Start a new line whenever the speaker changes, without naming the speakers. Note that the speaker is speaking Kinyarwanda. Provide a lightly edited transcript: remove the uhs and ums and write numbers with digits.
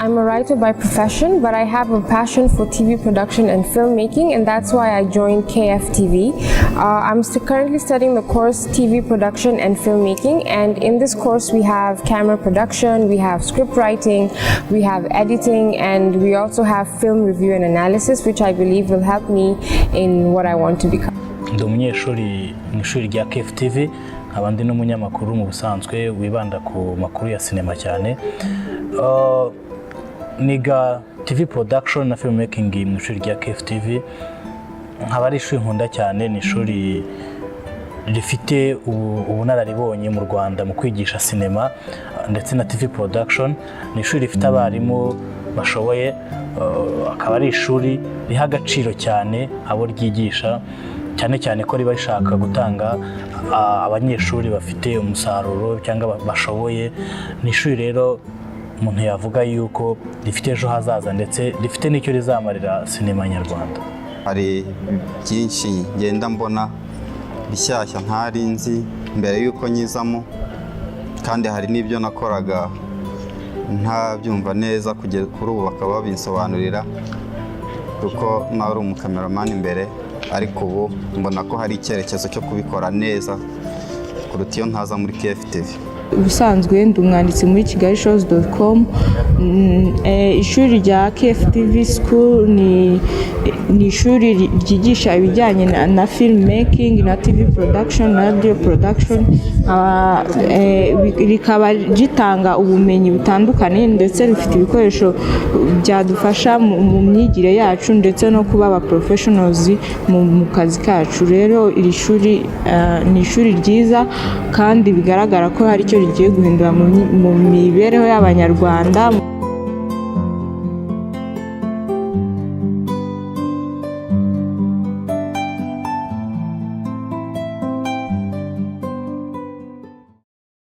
I'm a writer by profession, but I have a passion for TV production and filmmaking, and that's why I joined KFTV. I'm currently studying the course TV Production and Filmmaking, and in this course we have camera production, we have script writing, we have editing, and we also have film review and analysis, which I believe will help me in what I want to become.
Ndi umunyeshuri mu ishuri rya KFTV, nkaba ndi n'umunyamakuru mu busanzwe wibanda ku makuru ya sinema cyane. Niga TV production na filmmaking mu ishuri rya KFTV, nkaba ari ishuri nkunda cyane. Ni ishuri rifite ubunararibonye mu Rwanda mu kwigisha sinema ndetse na TV production. Ni ishuri rifite abarimu bashoboye, akaba ari ishuri riha agaciro cyane abo ryigisha, cyane cyane ko riba rishaka gutanga abanyeshuri bafite umusaruro cyangwa bashoboye. Ni ishuri rero umuntu yavuga yuko rifite ejo hazaza ndetse rifite n'icyo rizamarira sinema nyarwanda.
Hari byinshi ngenda mbona bishyashya ntari nzi mbere y'uko nyizamo, kandi hari n'ibyo nakoraga ntabyumva neza, kugeza kuri ubu bakaba babinsobanurira, kuko nawe uri umukameramani imbere, ariko ubu mbona ko hari icyerekezo cyo kubikora neza kuruta iyo ntaza muri KFTV.
Ubusanzwe ndi umwanditsi muri kigali shows.com. Ishuri rya KFTV School ni ishuri ryigisha ibijyanye na film making na TV production na radio production, rikaba ritanga ubumenyi butandukanye, ndetse rifite ibikoresho byadufasha mu myigire yacu ndetse no kuba aba professionals mu kazi kacu. Rero iri shuri ni ishuri ryiza kandi bigaragara ko hari icyo rigiye guhindura mu mibereho y'Abanyarwanda.